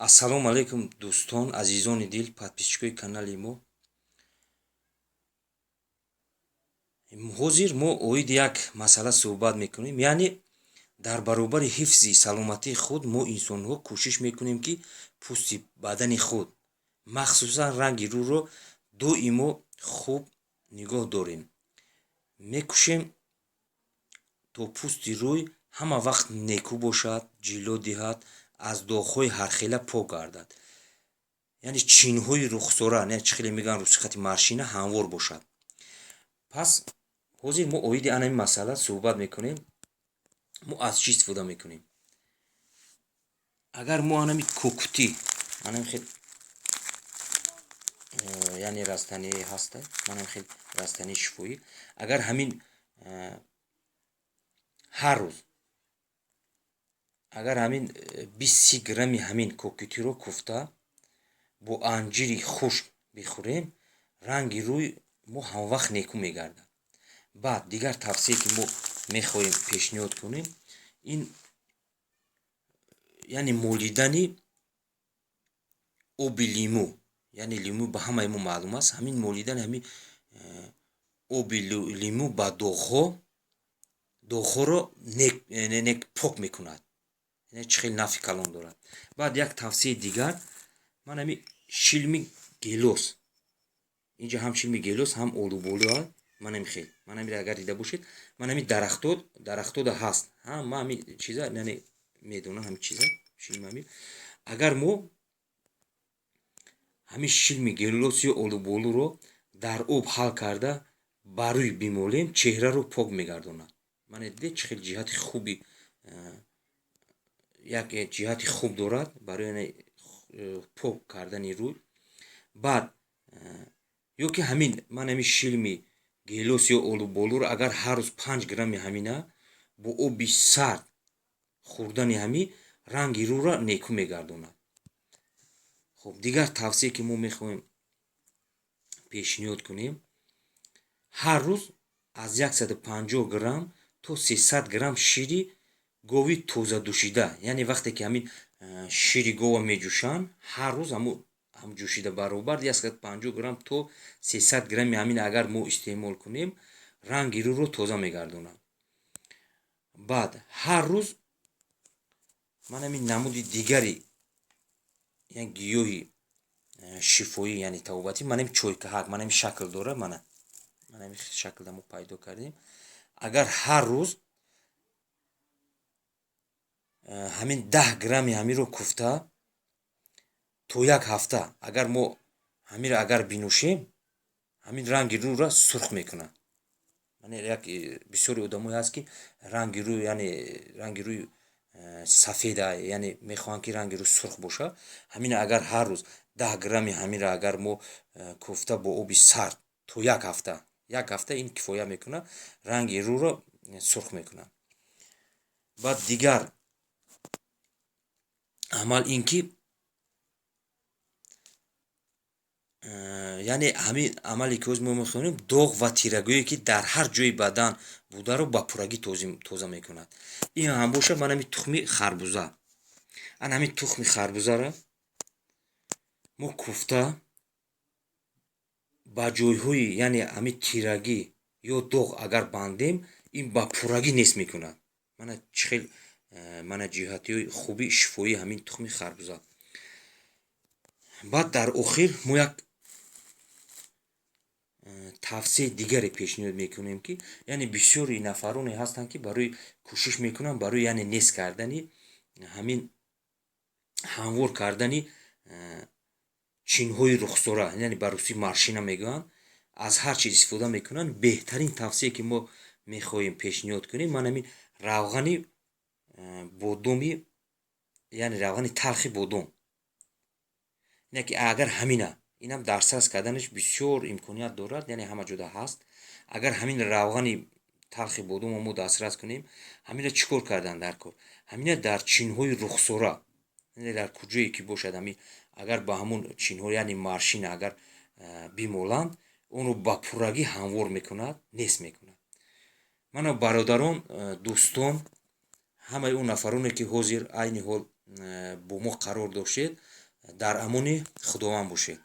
Ассалому алайкум, дӯстон, азизони дил, подписчикои канали мо. Ҳозир мо оиди як масъала суҳбат мекунем, яъне дар баробари ҳифзи саломатии худ мо инсонҳо кӯшиш мекунем, ки пӯсти бадани худ, махсусан ранги рӯро доимо хуб нигоҳ дорем. Мекӯшем, то пӯсти рӯй ҳама вақт некӯ бошад, ҷило диҳад, аз доғҳои ҳархела пок гардад, яъне чинҳои рухсора, чӣ хеле мегӯянд русихати морщина, ҳамвор бошад. Пас ҳозир мо оиди ана ин масъала суҳбат мекунем. Мо аз чӣ истифода мекунем? Агар мо анами кокутӣ, анами хел, яъне растанӣ ҳаста, манами хел растании шифоӣ, агар ҳамин ҳар рӯз агар ҳамин 20-30 грамми ҳамин кокутиро куфта бо анҷири хушк бихӯрем, ранги рӯй мо ҳамвақт некӯ мегардад. Баъд дигар тавсие, ки мо мехоҳем пешниҳод кунем, ин яъне молидани оби лимӯ, яъне лимӯ ба ҳамаи мо маълум аст. Ҳамин молидани ҳамин оби лимӯ ба доғҳо, доғҳоро нек пок мекунад, чӣ хеле нафъи калон дорад. Баъд як тавсияи дигар, ман ҳамин шилми гелос, инҷа ҳам шилми гелос, ҳам олуболу, ман ҳамин хел, ман ҳамин агар дида бошед, ман ҳамин дарахтода ҳаст, ма ҳамин чиза, яъне медонам ҳамин чиза, шилми ҳамин. Агар мо ҳамин шилми гелос ё олуболуро дар об ҳал карда ба рӯй бимолем, чеҳраро пок мегардонад. Мана дидед, чӣ хел ҷиҳати хуби, як ҷиҳати хуб дорад барои пок кардани рӯй. Баъд ё ки ҳамин ман ҳамин шилми гелос ё олуболуро агар ҳар рӯз 5 грамми ҳамина бо оби сард хӯрдани, ҳамин ранги рӯро некӯ мегардонад. Хуб, дигар тавсие, ки мо мехоҳем пешниҳод кунем, ҳар рӯз аз 150 грамм то 300 грамм шири гови тозадӯшида, яъне вақте ки ҳамин шири гова меҷӯшанд, ҳар рӯз ҳам ҷӯшида баробар 150 грамм то 300 грамми ҳамин агар мо истеъмол кунем, ранги рӯро тоза мегардонад. Баъд ҳар рӯз ман ҳамин намуди дигари гиёҳи шифоӣ, яъне табобатӣ, ман ҳамин чойкаҳак, ман ҳамин шакл дорад, мана ман ҳамин шаклда мо пайдо кардем. Агар ҳар рӯз ҳамин 10 грамми ҳаминро куфта то як ҳафта агар мо ҳаминро агар бинӯшем, ҳамин ранги рӯра сурх мекунад. Як бисёри одамое ҳаст, ки ранги рӯ, яъне ранги рӯи сафеда, яъне мехоҳанд, ки ранги рӯ сурх бошад. Ҳамин агар ҳар рӯз 10 грамми ҳаминро агар мо куфта бо оби сард то як ҳафта, як ҳафта ин кифоя мекунад, ранги рӯро сурх мекунад. Баъд дигар амал ин ки, яъне ҳамин амале, ки ҳозир мо мехонем, доғ ва тирагӯе, ки дар ҳар ҷои бадан бударо ба пуррагӣ тоза мекунад. Ин ҳам бошад ман ҳамин тухми харбуза. Ана ҳамин тухми харбузаро мо куфта ба ҷойҳои, яъне ҳамин тирагӣ ё доғ агар бандем, ин ба пуррагӣ нест мекунад. Мана чӣ хел мана ҷиҳатиҳои хуби шифоии ҳамин тухми харбуза. Баъд дар охир мо як тавсияи дигаре пешниҳод мекунем, ки яъне бисёри нафароне ҳастанд, ки барои кӯшиш мекунанд барои, яъне нест кардани ҳамин, ҳамвор кардани чинҳои рухсора, яъне ба русӣ морщина мегӯянд, аз ҳар чиз истифода мекунанд. Беҳтарин тавсие, ки мо мехоҳем пешниҳод кунем, ман ҳамин равғани бодоми, яъне равғани талхи бодом. Ки агар ҳамина, инам дастрас карданаш бисёр имконият дорад, яъне ҳама ҷода ҳаст. Агар ҳамин равғани талхи бодомро мо дастрас кунем, ҳамина чӣ кор кардан дар кор? Ҳамина дар чинҳои рухсора, яъне дар куҷое ки бошад, ҳамин агар ба ҳамун чинҳо, яъне морщина, агар бимоланд, онро ба пуррагӣ ҳамвор мекунад, нест мекунад. Мана, бародарон, дӯстон, ҳамаи он нафароне, ки ҳозир айни ҳол бо мо қарор доштед. Дар амони Худованд бошед.